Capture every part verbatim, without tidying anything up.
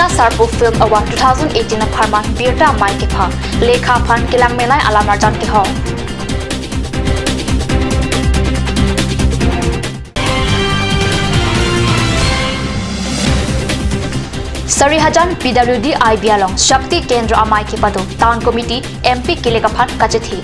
Sarpo Film Award two thousand eighteen apharman birta amei kepha, lekha aphan kelang menei alam arjan kehok. Sarihajan P W D I B along Shakti Kendra amei kepado, Town Committee, M P kilik aphan kachethe.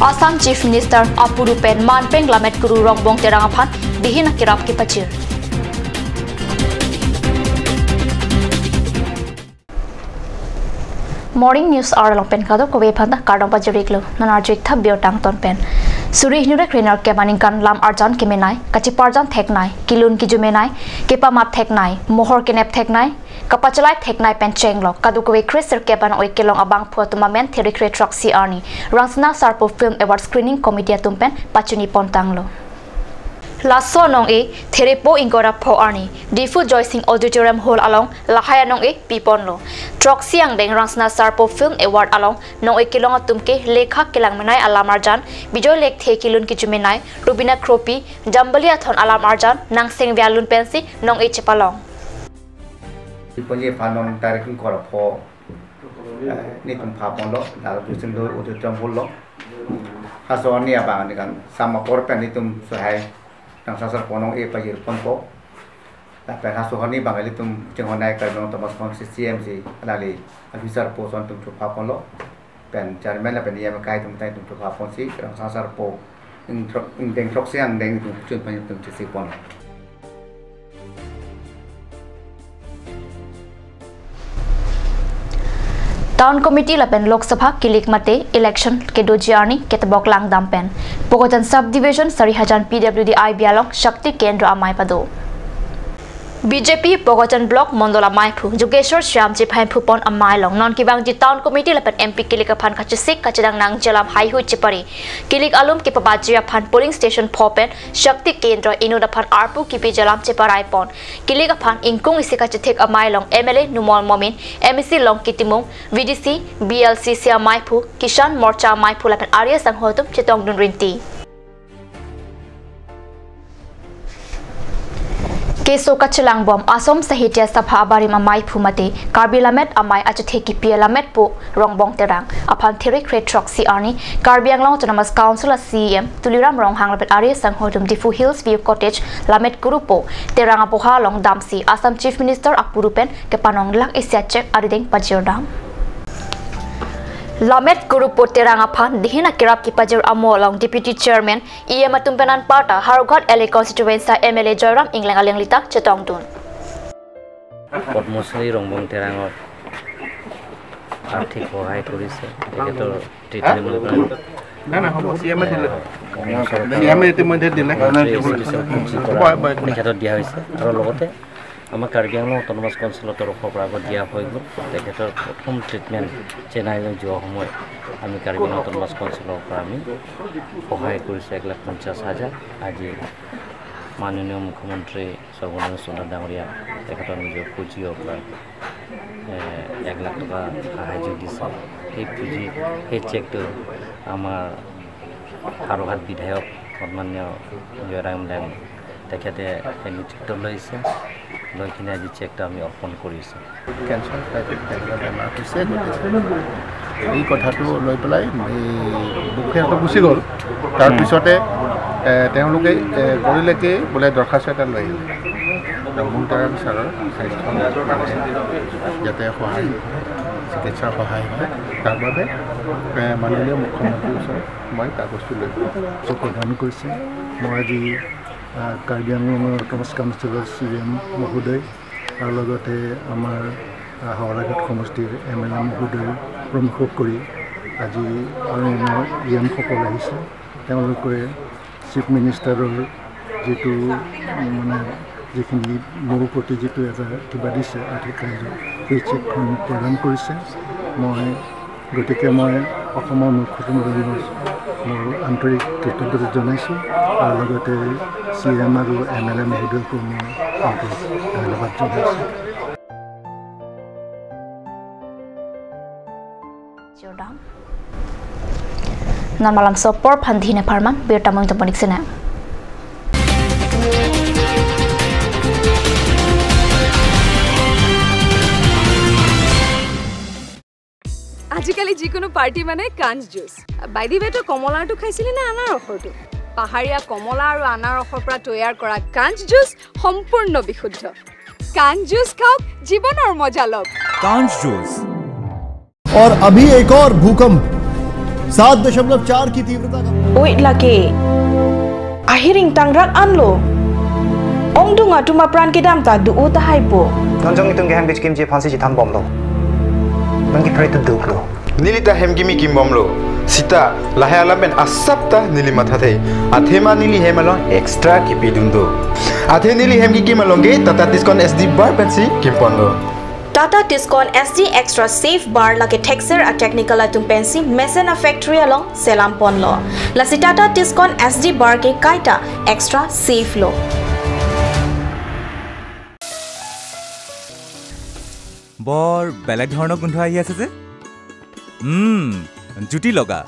Assam Chief Minister apuru pen manpeng Lammet Kuru Rongbong Terang aphan dihin akirap kepajir. Morning News Hour along pen kadokave aphanta kardom pajir-iklo. Non arju-ik tha birta angton pen. Suri hini ra kre-nerkep aningkan lam arjan kemenei, kacheparjan theknei, kelun keju menei, kepamat theknei, mohor kenep theknei, kapachelai theknei pen chenglok kadokave kre-sirkep an oi kelong abangphu atum amen therekre throksi arni Rangsina Sarpo Film Award Screening Committee atum pen pachini pontanglo. Laso anong-e therepo ingkoi ra pho arni Diphu Joysing Auditorium Hall along lahai anong-e piponlo. Throksi angdeng Rangsina Sarpo Film Award along nong-e kelong atum ke lekha kelang menei alam arjan, Bijoy Lekthe kelun keju menei, Rubina Kropi, Jambali Athon alam arjan, Nangseng Vialun pensi nong-e chepalong. Iponji aphan non tarik ingkoi ra pho, eh, nelitum phaponlo, ladak Joysing Auditorium Hall along. Laso arni abang aningkan sam apor pen nelitum sohai Rangsina Sarpo nong-e pajir ponpo. Lapen laso arni abang ilitum chinghonnei Karbi Anglong Autonomous Council C E M si alangli officer post atum chupha ponlo. Pen chairman lapen E M akai atum ta itum chupha ponsi Rangsina Sarpo ingthrok, ingdeng throksi angdeng itum chun pen itum chesi pon. Town Committee lapen Lok Sabha kilik mate election kedoji arni ketebok langdam pen Bokajan Subdivision Sarihajan P W D I B along Shakti Kendra amei pado. B J P Bokajan Block Mondol ameiphu Jogeshwar Shyam chepahephupon amei along non kevangji Town Committee lapen M P kilik aphan kachesik kachedang nangji alam heihui chepare. Kilik alum kepabaji aphan polling station pho pen Shakti Kendra inut aphan arpu kipi ji alam cheparai pon. Kilik aphan ingkung isi kachethek amei along M L A Numal Momin, M A C Longki Timung, V D C, B L C C ameiphu, Kisan Morcha ameiphu lapen Arya Sangho atum chetongdun rinti. Keso kachelangbom Assam Sahitya Sabha abarim ameiphu mate Karbi Lammet Amei achethe kipi Lammetpo Rongbong Terang aphan therekre throksi arni Karbi Anglong Autonomous Council a C E M Tuliram Ronghang lapen Arya Sangho atum Diphu Hills View Cottage Lammet Kurupo Terang apoha along damsi Assam Chief Minister apuru pen kepanong lakh isi a cheque arideng pajirdam. Lammet Kurupo Terang aphan dihin akirap kepajir amo along Deputy Chairman E M atum pen anparta Howraghat L A Constituency M L A Joyram Engleng alanglita chetongdun. Padma Shri ৰংবং তেৰাঙক আৰ্থিক সহায় কৰিছে। তেখেতৰ ট্ৰিটমেণ্টৰ কাৰণে, নাই, নাই, হ'ব, চি এম এ দিলে। এ, অসমৰ চৰকাৰৰ চি এম এ ইতিমধ্যে দিলে। মন্ত্ৰী স্পেচিয়েল ফণ্ড যি কৰা হয়, হয়, হয়। তেখেতক দিয়া হৈছে। আৰু লগতে আমাৰ কাৰ্বি আংলং অট'নমাছ কাউন্সিলৰ তৰফৰ পৰা আগত দিয়া হৈ গ'ল। তেখেতৰ প্ৰথম ট্ৰিটমেণ্ট চেন্নাইলৈ যোৱা সময়ত আমি কাৰ্বি আংলং অট'নমাছ কাউন্সিলৰ পৰা আমি সহায় কৰিছোঁ এক লাখ পঞ্চাছ হাজাৰ। আজি মাননীয় মুখ্যমন্ত্ৰী সৰ্বানন্দ সোণোৱাল ডাঙৰীয়া তেখেতৰ নিজৰ পুঁজিৰ পৰা, এ, এক লাখ টকা সাহায্য দিছে। সেই পুঁজি, সেই চেকটো আমাৰ হৰহাট বিধায়ক সন্মানীয় জয়ৰাম লেং তেখেতে সেই নেতৃত্ব লৈছে, লৈ কিনে আজি চেকটো আমি অৰ্পণ কৰিছোঁ। কেঞ্চাৰ টাইপৰ কেঞ্চাৰ বেমাৰ হৈছে, গতিকে এই কথাটো লৈ পেলাই এই বুকখেনতো গুচি গ'ল। তাৰ পিছতে, এ, তেওঁলোকে, এ, কৰিলে কি বোলে দৰখাস্ত এটা লৈ আহিলে, ৰণবীৰ ছাৰৰ স্বাস্থ্য যাতে সহায় হয়, চিকিৎসাৰ সহায় হয়, তাৰ বাবে, এ, মাননীয় মুখ্যমন্ত্ৰীৰ ওচৰত মই কাগজটো লৈ পেলাই চকু দান কৰিছে। মই আজি, আ, কাৰ্বি আংলঙৰ অট'নমাছ কাউন্সিলৰ চি এম মহোদয় আৰু লগতে আমাৰ, আ, হাওৰাঘাট সমষ্টিৰ এম এল এ মহোদয় প্ৰমুখ কৰি আজি আৰু আমাৰ ই এমসকল আহিছে। তেওঁলোকে চিফ মিনিষ্টাৰৰ যিটো, উম, মানে যিখিনি মোৰ প্ৰতি যিটো এটা কিবা দিছে আৰ্থিক সাহায্য, সেই চেকখন প্ৰদান কৰিছে। মই গতিকে মই অসমৰ মুখ্যমন্ত্ৰীলৈ মোৰ আন্তৰিক কৃতজ্ঞতা জনাইছোঁ আৰু লগতে চি এম আৰু এম এল এ মহোদয়কো মই আন্তৰিক ধন্যবাদ জনাইছোঁ। Non malam sopor phan dhine pharman birta mung taponik sena. আজিকালি যিকোনো পাৰ্টি মানে কাঞ্চ জুচ। বাই দি ৱে, তই কমলাৰটো খাইছিলি নে আনাৰসৰটো? পাহাৰীয়া কমলা আৰু আনাৰসৰ পৰা তৈয়াৰ কৰা কাঞ্চ জুচ সম্পূৰ্ণ বিশুদ্ধ। কাঞ্চ জুচ খাওক, জীৱনৰ মজা লওক। Kanch juice। और अभी एक और भूकंप, सात दशमलव चार की तीव्रता का। Oi lake, ahiring tangrak anlo. Ongdung atum apran kedam ta do-o tahai po. Non jong itum kehem kechekimji aphansi chethan bomlo. Non kephere tu duklo. Neli ta hem kimi kim bomlo. Sita, lahai alam pen asap ta neli mathathe. Athema neli hem along extra kipidun do. Athe neli hem kikim along ke Tata Tiscon S D Bar pensi kimponlo. Tata Tiscon S D Extra Safe Bar lake thekser a technical atum pensi mesen a factory along selam ponlo. Lasi Tata Tiscon S D Bar ke kaita extra safe lo. বৰ বেলেগ ধৰণৰ গোন্ধ আহি আছে যে। উম, জুতি লগা।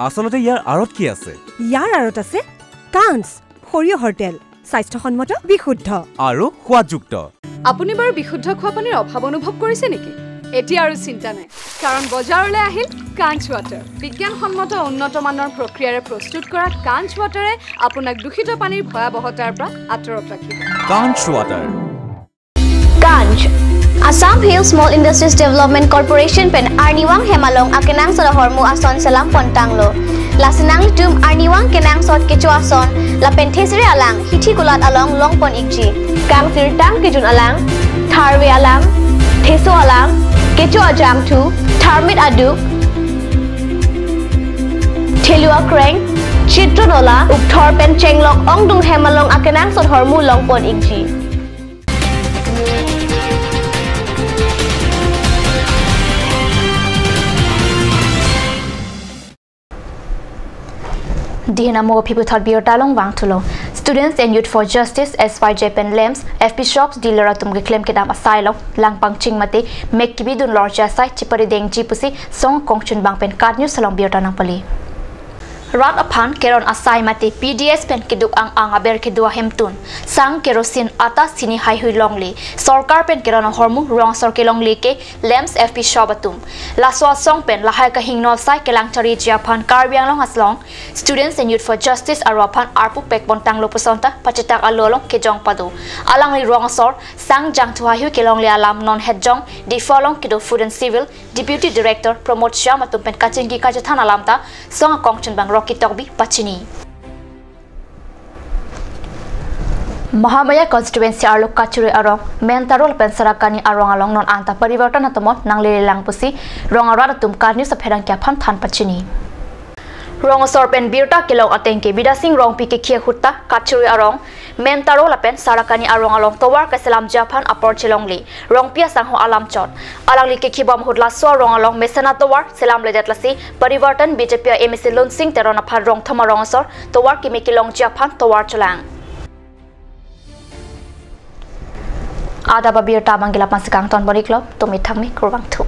আচলতে ইয়াৰ আঁৰত কি আছে? ইয়াৰ আঁৰত আছে কাঞ্চ, সৰিয়হৰ তেল, স্বাস্থ্যসন্মত, বিশুদ্ধ। আৰু সোৱাদযুক্ত। আপুনি বাৰু বিশুদ্ধ খোৱা পানীৰ অভাৱ অনুভৱ কৰিছে নেকি? এতিয়া আৰু চিন্তা নাই, কাৰণ বজাৰলৈ আহিল কাঞ্চ ৱাটাৰ। বিজ্ঞানসন্মত উন্নত মানৰ প্ৰক্ৰিয়াৰে প্ৰস্তুত কৰা কাঞ্চ ৱাটাৰে আপোনাক দূষিত পানীৰ ভয়াৱহতাৰ পৰা আঁতৰত ৰাখিব। Kanch water। Kanch, Assam Hill Small Industries Development Corporation pen arnivang hem along akenangsot ahormu ason selam pontanglo. Lasi nanglitum arnivang kenangsot kecho ason lapen thesere alang hithi kulat along longpon ikji. Kangsirtang kejun alang, tharve alang, theso alang, kecho ajangthu, tharmit aduk, thelu akreng, chitro nola, ukthor pen chenglok ongdung hem along akenangsot ahormu longpon ikji. Dihena mo phiputhot birta along vangthulo. Students and Youth for Justice, S Y J pen LAMPS, F P shops dealer atum keklem kedam asai along langpangching mate mek kibidun lorja asai chipari dengji pusi song kongchun bang pen KAT News along birta nangpali. Rat aphan keron asai mate P D S pen keduk ang ang aber kedo ahemtun sang kerosene ata sini haihui longle, sorkar pen keron ahormu rong asor kelongle ke LAMPS F P shop atum. Laso asong pen lahai kahingno asai kelang chariji aphan Karbi Anglong along Students and Youth for Justice aro aphan arpu pek pontanglo puson ta pachitak alo along kejong pado. Alangli rong asor sang jangthu haihui kelongle alam non hetjong Diphu along kedo Food and Civil Deputy Director Pramod Shyam atum pen kachingki kachethan alam ta song akongchun bang Rocky Tokbi pachini. Mahamaya constituency arlo Kachari arong, Main Taro lapen Sarakani arong along non anta parivartan atomon nanglelelang pusi rong arat atum KAT News apherangke aphan than pachini. Rong asor pen birta kelong ateng ke Bidya Sing Rongpi kekhi ahut ta Kachari arong, Main Taro lapen Sarakani arong along tovar keselamji aphan apor chelongle Rongpi asangho alam chot. Alangli kekhibom ahut laso arong along mesen atovar selamledet lasi parivartan B J P a M A C Lunsing Teron aphan rongthom arong asor tovar keme kelongji aphan tovar cholang. Adap abirta abang ke la-an pensi kangton pon-iklo, tumi thakmi kurvangthu.